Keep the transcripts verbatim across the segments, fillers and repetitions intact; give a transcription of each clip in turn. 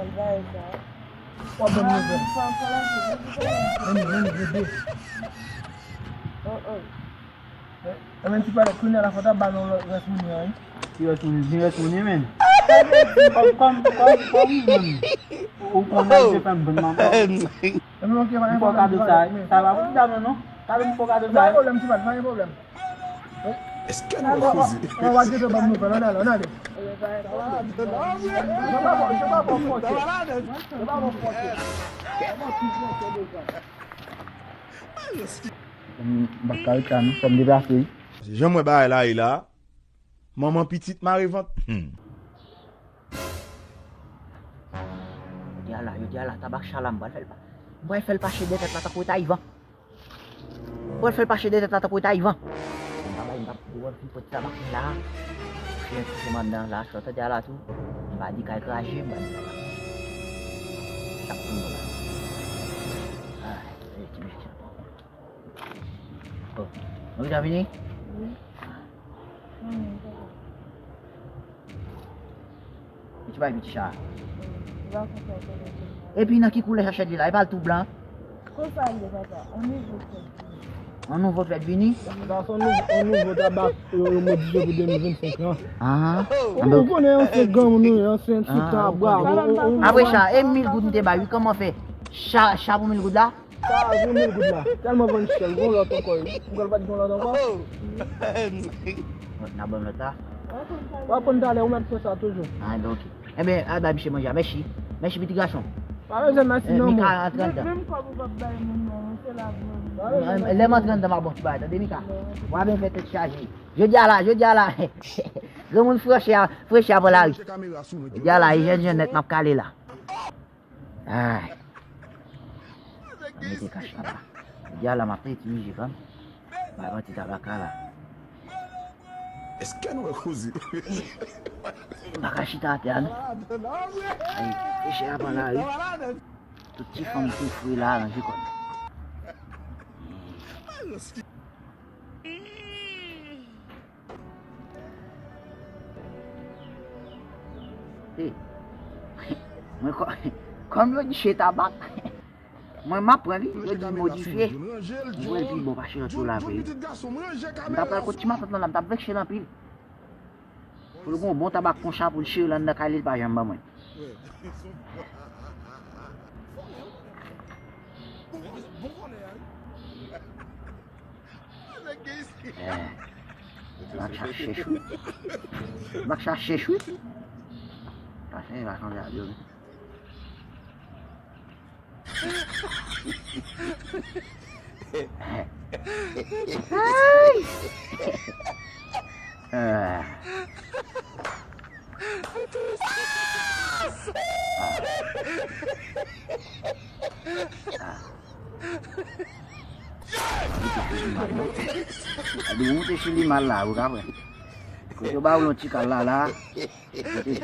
Bagay sa. W ap ban m nouvèl. Vini, vini, vini. Oh, oh. Ebyen, ti palèt, kounye a la fò ta ba nou rès mouni an, wi. Ki rès mouni? Ki rès mouni, men? Kòm, kòm, kòm, kòm, men. Ou konn mwen te fè m bon manman. Ebyen, ok, pa gen pwoblèm, ti palèt, men. Sa va pou dam nan, non? Kado m fè w kado sa, wi. Pa gen pwoblèm, ti palèt, pa gen pwoblèm. Èske nou koze? An, w a gentan ban m nouvèl, ann ale, ann ale. M pa ka rete la non, fò m deplase wi. Jan m wè bagay la ye la, manman pitit mare vant. Hmm. Yo di a la, yo di a la, tabak chala, m pral fè l pa, m pral fè l pache de tèt la tankou Etayvan. Pral fè l pache de tèt la tankou Etayvan. M pa bay, m pa pou wè fin pot tabak la. Chen touche m anndan la, sòt de la tou. M pa di kay kraje, m pa di kay kraje. Chak moun la. Ah, e ti mesye. Oh. Nou deja vini? Wi. Piti bay piti cha. Epi nan ki koulè chachèt li la? E pa l tou blan? Konsa l ye, papa. On nouvo fèt vini. On nouvo fèt vini? Sa se on nouvo, on nouvo tabak yo, yo modifiye pou de mil vennsenk lan. Ah. Ou konnen ansyen granmoun nou, ansyen sou tab, bravo. Apre cha, e mil goud m te bay, wi, kòman fè? Cha, cha pou mil goud la? Sa a, yon mil goud la. Tèlman vann chè, l gon lòt ankò, wi. M kwè l pa t gon lòt ankò. N a ban m lòt la. W a pran talè, ou mèt fè sa toujou. Ah, ben, ok. Ebyen, al bay misye manje a. Mèsi. Mèsi, pitit gason. Pa bezwen mèsi non, Mika, antre anndan. Menm kòb ou p ap bay moun nan, se la vre. Lè m antre anndan, m a bon ti bagay, tande, Mika? W a byen fè tèt chaje. Jodi a la, jodi a la. Granmoun frechè a, frechè a pran lari. Jodi a la, e jèn jèn nèt m ap kale la. Ay. Mwen mete kach la la. Jodi a la m ap peye ti mizye kanmenm. Bay yon ti tabaka la. Èske nou wè koze? M pa ka chita atè a non. Ay, e chè a pran lari. Tout ti fanm soufri la, ranje kò nou. Hey. Mwen kò-, kòm yo di che tabak, mwen m ap pran li, yo di modifye. Mwen pran l pi bon pase lòt yo la vre. M t ap pral kot ti matant lan la, m t ap vekse l anpil. Pou l gon bon tabak konsa pou l chire l anndan kay li, l pa janm ban mwen. Eh, bak sa chèch wi. Bak sa chèch wi. Sa chèch, va chanje avyon wi. Ay! Ah. Ah. Gade, ou moute sou li mal la, ou ka wè. Kote yo ba ou yon ti kal la, la. Kote.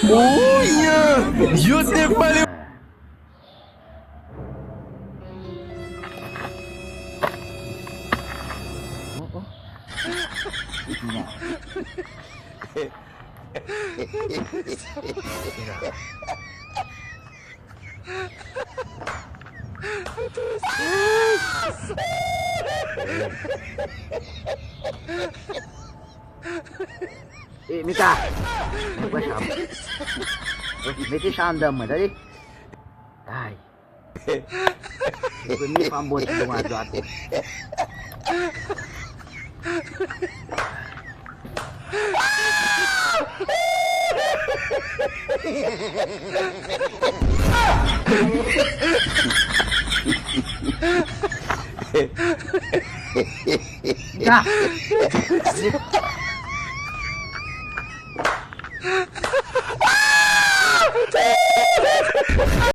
Bouya! Yo te pale. Oh, oh. E, Mika! Mwen pran cha mwen. Mete cha anndan mwen, tande? Ay. Se premye fwa m bwè ti bon ato atò. Ga!